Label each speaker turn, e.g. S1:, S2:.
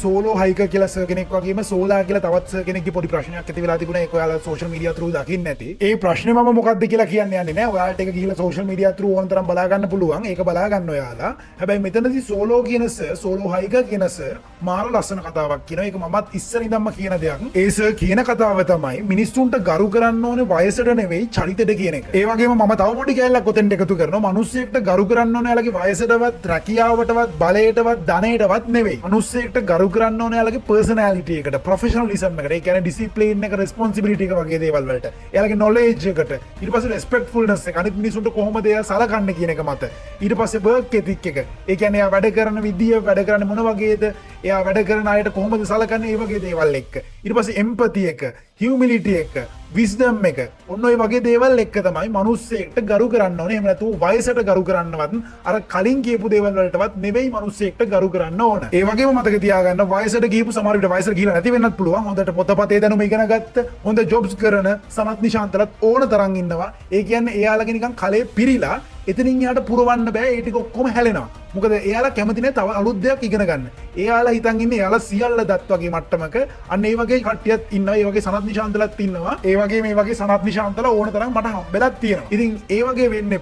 S1: Solo හයිකර් කියලා sir කෙනෙක් වගේම සෝලා කියලා තවත් සර් කෙනෙක්ගේ පොඩි ප්‍රශ්නයක් ඇති වෙලා තිබුණා. ඒක ඔයාලා සෝෂල් මීඩියා ත්‍රූ දකින්න ඇති. ඒ ප්‍රශ්නේ මම මොකද්ද කියලා කියන්න යන්නේ නෑ. ඔයාලට ඒක ගිහිල්ලා සෝෂල් මීඩියා ත්‍රූ ඕන තරම් බලා ගන්න පුළුවන්. ඒක බලා ගන්න ඔයාලා. හැබැයි මෙතනදී සෝලෝ කියන සර්, සෝලෝ හයිකර් කියන සර් මාර ලස්සන කතාවක් කියනවා. ඒක මමත් ඉස්සර ඉඳන්ම කියන දෙයක්. ඒ සර් කියන කතාව තමයි මිනිස්සුන්ට ගරු කරන්න ඕනේ වයසට නෙවෙයි, චරිතෙට කියන එක. ඒ වගේම මම තව පොඩි කෑල්ලක් ඔතෙන්ට එකතු කරනවා. මිනිස්සෙක්ට ගරු කරන්න ඕනේ එයාලගේ වයසටවත්, රැකියාවටවත්, බලයටවත්, ධනයටවත් නෙවෙයි. මිනිස්සෙක්ට ගරු කරන්න ඕනේ එයාලගේ පර්සනැලිටි එකට, ප්‍රොෆෙෂනලිසම් එකට. ඒ කියන්නේ ඩිසිප්ලින් එක, රෙස්පොන්සිබිලිටි එක වගේ දේවල් වලට. එයාලගේ නොලෙජ් එකට. ඊට පස්සේ රෙස්පෙක්ට්ෆුල්නස් එක. අනිත් මිනිස්සුන්ට කොහොමද එයා සලකන්නේ කියන එක මත. ඊට පස්සේ වර්ක් එතික් එක. ඒ කියන්නේ එයා වැඩ කරන විදිය, වැඩ කරන්නේ මොන වගේද? එයා වැඩ කරන අයට කොහොමද සලකන්නේ? ඒ වගේ දේවල් එක්ක. ඊට පස්සේ එම්පති එක, හියුමිලිටි එක, විස්ඩම් එක. ඔන්න ඔය වගේ දේවල් එක්ක තමයි මිනිස්සෙක්ට ගරු කරන්න ඕනේ. එහෙම නැතුව වයසට ගරු කරන්නවත්, අර කලින් කියපු දේවල් වලටවත් නෙවෙයි මිනිස්සෙක්ට ගරු කරන්න ඕන. ඒ වගේම මතක තියාගන්න, වයසට ගිහපු, සමහර විට වයසට ගිහිලා නැති වෙන්නත් පුළුවන්. හොඳට පොතපතේ දැනුම ඉගෙන ගත්ත, හොඳ ජොබ්ස් කරන සනත් නිශාන්තලත් ඕන තරම් ඉන්නවා. ඒ කියන්නේ එයාලගේ නිකන් කලේ පිරිලා එතනින් එහාට පුරවන්න බෑ. ඒ ටික ඔක්කොම හැලෙනවා. මොකද එයාලා කැමති නෑ තව අලුත් දෙයක් ඉගෙන ගන්න. එයාලා හිතන් ඉන්නේ එයාලා සියල්ල දත් වගේ මට්ටමක. අන්න ඒ වගේ කට්ටියත් ඉන්නවා. ඒ වගේ සනත් නිශාන්තලත් ඉන්නවා. ඒ වගේ මේ වගේ සනත් නිශාන්තල ඕන තරම් මට හම්බෙලත් තියෙනවා. ඉතින් ඒ වගේ වෙන්න එපා.